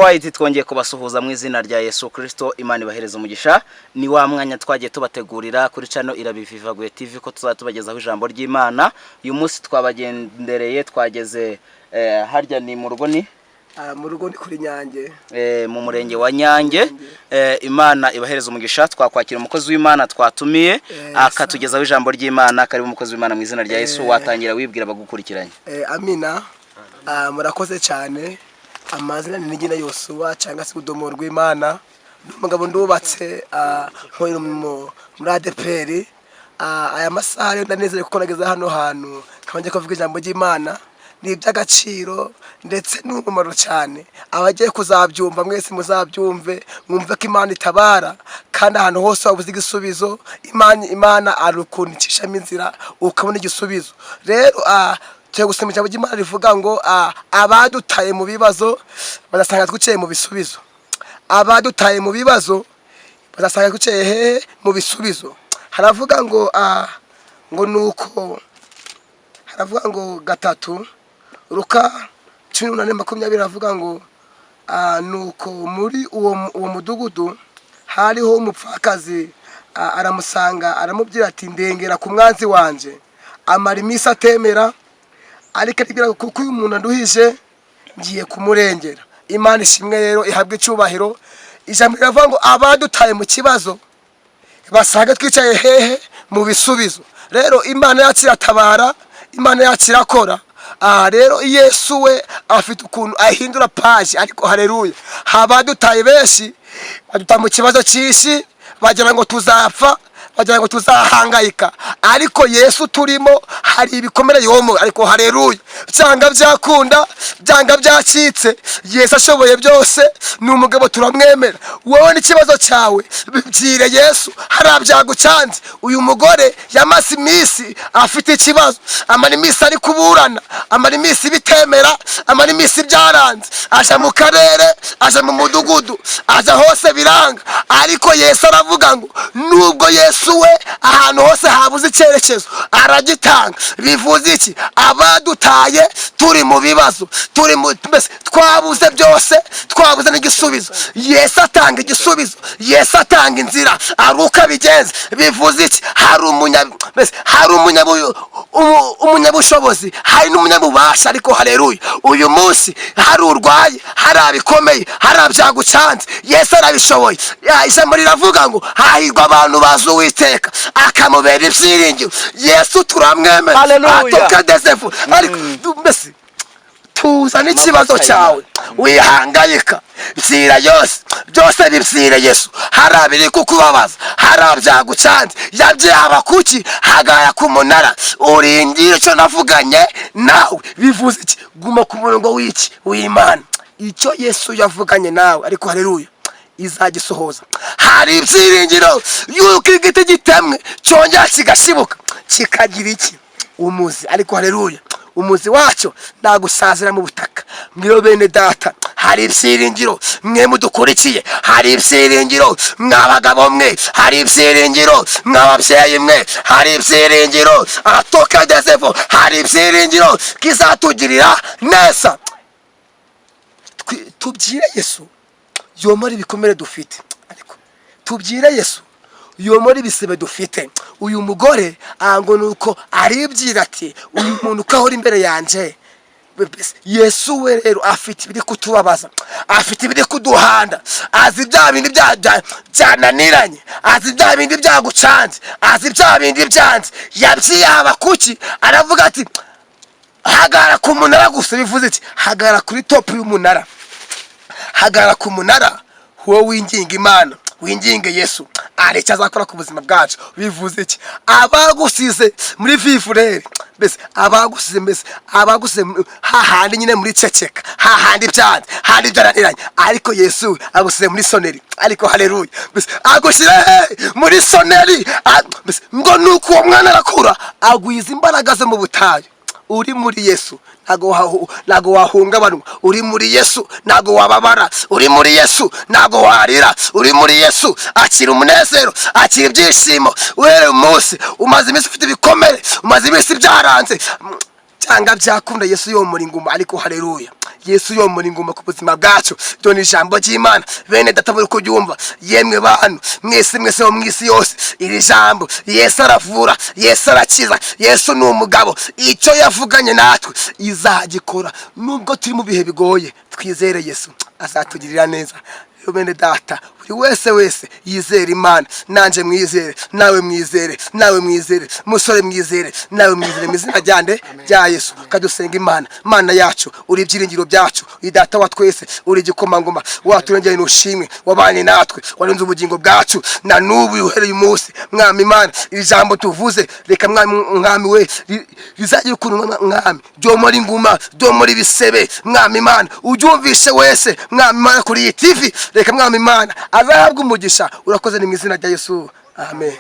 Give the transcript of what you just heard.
Worldwide, twongeye kubasuhuza mu izina rya Yesu Kristo. Imana ibahereza umugisha. Ni wa mwanya twagiye tubategurira kuri channel Irabivivaguye TV ko tuzajya tubagezaho ijambo ry'Imana. Uyu munsi twabagendereye, twageze harya ni mu rugo ni Mu rugo ni kuri Nyange. Mu murenge wa Nyange. Imana ibahereza umugisha. Twakwakira umukozi w'Imana twatumiye akatugezaho ijambo ry'Imana. Karibu, umukozi w'Imana, mu izina rya Yesu. Watangira wibwira abagukurikiranye. Amina. Murakoze cyane. Amazina ni Nigina Yosuwa cyangwa se Udomo rw'Imana. Ndi umugabo, ndubatse, nkorera muri ADEPR. Aya masaha rero ndanezerewe kuko nageze hano hantu nkaba ngiye kuvuga ijambo ry'Imana. Ni iby'agaciro ndetse n'umumaro cyane. Abagiye kuzabyumva mwese muzabyumve, mwumve ko Imana itabara, kandi ahantu hose wabuze igisubizo, Imana ari ukuntu icishamo inzira ukabona igisubizo. Rero tugiye gusoma ijambo ry'Imana rivuga ngo abadutaye mu bibazo bazasanga twicaye mu bisubizo. Abadutaye mu bibazo bazasanga twicaye hehe? Mu bisubizo. Haravuga ngo ngo nuko haravuga ngo 3 Luka 18:20, haravuga ngo nuko muri uwo mudugudu hariho umupfakazi, aramusanga, aramubwira ati: "Ndengera ku mwanzi wanje." Amara iminsi atemera, ariko aribwira ngo: "Kuko uyu muntu anduhije, ngiye kumurengera." Imana ishimwe rero, ihabwe icyubahiro. Ijambo riravuga ngo abadutaye mu kibazo basange twicaye hehe? Mu bisubizo. Rero Imana yacu iratabara, Imana yacu irakora. Rero Yesu we afite ukuntu ahindura paji, ariko hareruya. Habadutaye benshi baduta mu kibazo cyinshi, bagira ngo tuzapfa, bagira ngo tuzahangayika, ariko Yesu turimo hari ibikomere yomo, ariko hareruya. Byanga byakunda, byanga byacitse, Yesu ashoboye byose. Ni umugabo, turamwemera. Wowe n'ikibazo cyawe bibyire Yesu. Hariya byagucanze. Uyu mugore yamaze iminsi afite ikibazo, amara iminsi ari kuburana, amara iminsi bitemera, amara iminsi byaranze, aja mu karere, aja mu mudugudu, aja hose biranga. Ariko Yesu aravuga ngo nubwo Yesu we ahantu hose habuze icyerekezo aragitanga. Bivuze iki? Abadutaye turi mu bibazo, turi mu, mbese twabuze byose, twabuze n'igisubizo, Yesu atanga igisubizo, Yesu atanga inzira, ari uko abigenza. Bivuze iki? Hari umunya, mbese hari umunyabushobozi, hari n'umunyabubasha, ariko haleluya. Uyu munsi hari urwaye, hari abikomeye, hari abyagucanze, Yesu arabishoboye. Ijambo riravuga ngo hahirwa abantu bazi Uwiteka akamubera ibyiringiro. Yesu turamwemera. Haleluya. Atoka desefu, ariko mbese tuza n'ikibazo cyawe, wihangayika, byira yose, byose bibyire Yesu. Hari abiri kukubabaza, hari abyagucanze, yabyiye kuki? Hagaya ku munara, urindire icyo navuganye nawe. Bivuze iki? Guma ku murongo w'iki? W'Imana. Icyo Yesu yavuganye nawe, ariko haleluya, izagisohoza. Hari ibyiringiro yuko igiti gitemwe cyongera kigashibuka, kikagira iki? Umuzi, ariko haleluya. Umuzi wacyo nagusazira mu butaka. Mwiro bene data, hari ibyiringiro. Mwe mudukurikiye, hari ibyiringiro. Mwa bagabo mwe, hari ibyiringiro. Mwa babyeyi mwe, hari ibyiringiro. Atoka desevo, hari ibyiringiro kizatugirira neza. Tubyire Yesu yomora ibikomere dufite, ariko tubyire Yesu yomora ibisebe dufite. Uyu mugore ngo nuko aribwira ati: "Uyu muntu uko ahora imbere yanjye." Yesu we rero afite ibiri kutubabaza, afite ibiri kuduhanda, azi bya bindi byananiranye, azi bya bindi byagucanze, azi bya bindi byanze. Yabyiye Habakuki, aravuga ati: "Hagarara ku munara gusa." Bivuze iki? Hagarara kuri top y'umunara, hagarara ku munara, wowe winginga Imana, winginge Yesu, hari icyo azakora ku buzima bwacu. Bivuze iki? Abagusize muri vivurere, mbese abagusize, mbese abagusize hahandi nyine muri ceceka, hahandi byanze, hahandi byaraniranye, ariko Yesu agusize muri sonnerie, ariko haleluya. Mbese agushyira he? Muri sonnerie. Mbese ngo nuko uwo mwana arakura, agwiza imbaraga ze mu butayu. Uri muri Yesu ntago wahungabanwa. Uri muri Yesu ntago wababara. Uri muri Yesu ntago warira. Uri muri Yesu akira umunezero, akira ibyishimo. Uhereye umunsi umaze iminsi ufite ibikomere, umaze iminsi byaranze, cyangwa byakunda, Yesu yomora inguma, ariko haleluya. Yesu yomora inguma ku buzima bwacu. Iryo ni ijambo ry'Imana, bene data, muri kuryumva. Yemwe bantu mwese, mwese bo mu isi yose, iri jambo, Yesu aravura, Yesu arakiza, Yesu ni umugabo. Icyo yavuganye natwe izagikora. Nubwo turi mu bihe bigoye, twizere Yesu, azatugirira neza. Rero bene data, buri wese wese yizere Imana. Nanjye mwizere, nawe mwizere, nawe mwizere, musore mwizere, nawe mwizere, mu izina ryande? Rya Yesu. Kadusenga Imana. Mana yacu, uri ibyiringiro byacu, uri Data wa twese, uri igikomangoma, waturengeye, nushimwe. Wabanye natwe, warinze ubugingo bwacu na n'ubu uhereye umunsi. Mwami Imana, iri jambo tuvuze, reka mwami, mwami we, rizagira ukuntu, mwami, ryomora inguma, ryomora ibisebe. Mwami Imana, uryumvishe wese, mwami Imana, kuri iyi TV, reka mwami Imana azahabwe umugisha. Urakoze, ni mu izina rya Yesu, amen.